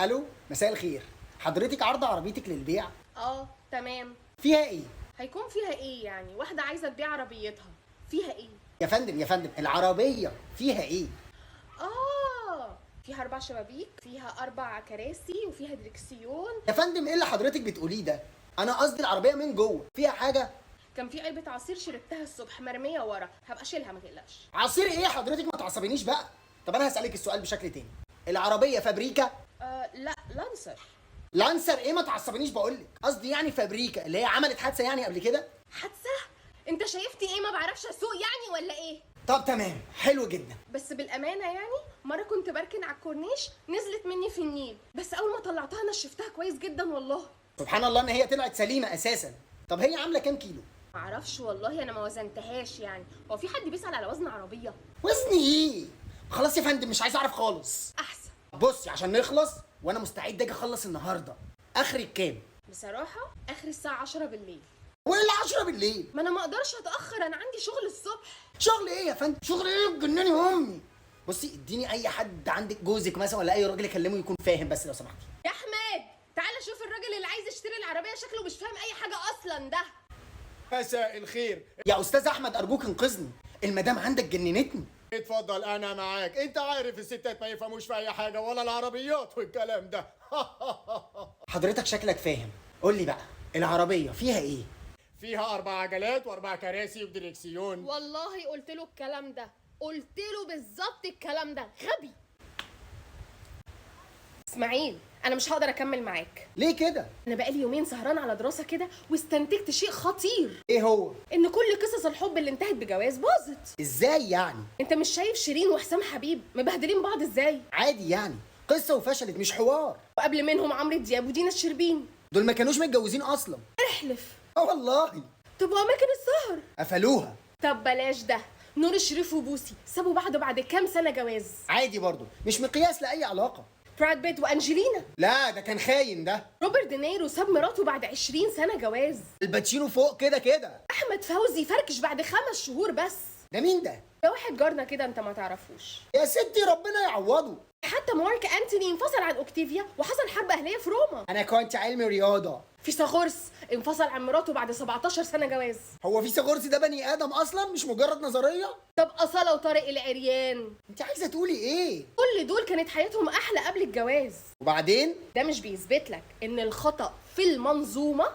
الو، مساء الخير. حضرتك عارضه عربيتك للبيع؟ اه تمام. فيها ايه؟ هيكون فيها ايه يعني؟ واحدة عايزة تبيع عربيتها، فيها ايه؟ يا فندم يا فندم، العربية فيها ايه؟ اه فيها 4 شبابيك، فيها 4 كراسي، وفيها دريكسيون. يا فندم ايه اللي حضرتك بتقوليه ده؟ انا قصدي العربية من جوه فيها حاجة؟ كان في علبة عصير شربتها الصبح مرمية ورا، هبقى اشيلها ما تقلقش. عصير ايه حضرتك؟ ما تعصبينيش بقى. طب انا هسألك السؤال بشكل تاني، العربية فابريكا؟ لا، لانسر. لانسر ايه؟ ما تعصبينيش بقولك، قصدي يعني فابريكا اللي هي عملت حادثه يعني قبل كده. حادثه؟ انت شايفتني ايه؟ ما بعرفش اسوق يعني ولا ايه؟ طب تمام، حلو جدا. بس بالامانة يعني مرة كنت بركن على الكورنيش نزلت مني في النيل، بس اول ما طلعتها نشفتها كويس جدا والله. سبحان الله ان هي طلعت سليمة اساسا. طب هي عامله كام كيلو؟ معرفش والله، انا ما وزنتهاش يعني. هو في حد بيسال على وزن عربية؟ وزن ايه؟ خلاص يا فندم مش عايز اعرف خالص. احسن. بصي عشان نخلص، وانا مستعد اجي اخلص النهارده. اخرك كام؟ بصراحة اخر الساعة 10 بالليل. وايه اللي 10 بالليل؟ ما انا ما اقدرش اتاخر، انا عندي شغل الصبح. شغل ايه يا فندم؟ شغل ايه؟ تجنني امي. بصي اديني اي حد عندك، جوزك مثلا ولا اي راجل اكلمه يكون فاهم بس لو سمحتي. يا احمد تعالى شوف الراجل اللي عايز يشتري العربية، شكله مش فاهم اي حاجة اصلا ده. مساء الخير. يا استاذ احمد ارجوك انقذني، المدام عندك جننتني. اتفضل انا معاك، انت عارف الستات ما يفهموش في اي حاجة ولا العربيات والكلام ده. حضرتك شكلك فاهم، قول لي بقى العربية فيها ايه؟ فيها 4 عجلات و4 كراسي ودريكسيون. والله قلت له الكلام ده، قلت له بالظبط الكلام ده، غبي. اسماعيل انا مش هقدر اكمل معاك. ليه كده؟ انا بقالي يومين سهران على دراسة كده واستنتجت شيء خطير. ايه هو؟ ان كل قصص الحب اللي انتهت بجواز باظت. ازاي يعني؟ انت مش شايف شيرين وحسام حبيب مبهدلين بعض ازاي؟ عادي يعني، قصة وفشلت مش حوار. وقبل منهم عمرو دياب ودينا الشربين. دول ما كانوش متجوزين اصلا. احلف. اه والله. طب واماكن السهر؟ قفلوها. طب بلاش ده، نور الشريف وبوسي سابوا بعض بعد كام سنة جواز. عادي برضو، مش مقياس لاي علاقة. براد بيت وانجلينا. لا ده كان خاين ده. روبرت دينيرو ساب مراته بعد 20 سنة جواز. الباتشينو فوق كده كده. احمد فوزي فركش بعد 5 شهور بس. ده مين ده؟ ده واحد جارنا كده انت ما تعرفوش. يا ستي ربنا يعوضه. حتى مارك انتوني انفصل عن اوكتافيا وحصل حرب اهليه في روما. انا كنت علمي رياضة. فيثاغورس انفصل عن مراته بعد 17 سنة جواز. هو فيثاغورس ده بني ادم اصلا مش مجرد نظرية؟ طب اصاله وطارق العريان. انت عايزه تقولي ايه؟ كل دول كانت حياتهم احلى قبل الجواز. وبعدين؟ ده مش بيثبت لك ان الخطأ في المنظومة؟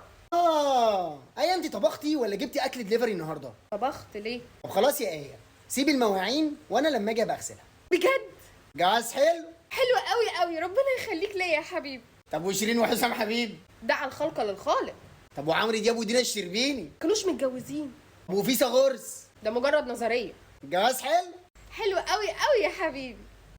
ايه انت طبختي ولا جبتي اكل دليفري النهارده؟ طبخت ليه؟ طب خلاص يا ايه، سيبي المواعين وانا لما اجي ابقى اغسلها. بجد؟ جواز حلو؟ حلو قوي قوي، ربنا يخليك ليا يا حبيبي. طب وشيرين وحسام حبيب؟ دعا الخلق للخالق. طب وعمرو دياب ودينا الشربيني؟ كانوش متجوزين. وفيثاغورس؟ ده مجرد نظرية. جواز حلو؟ حلو قوي قوي يا حبيبي.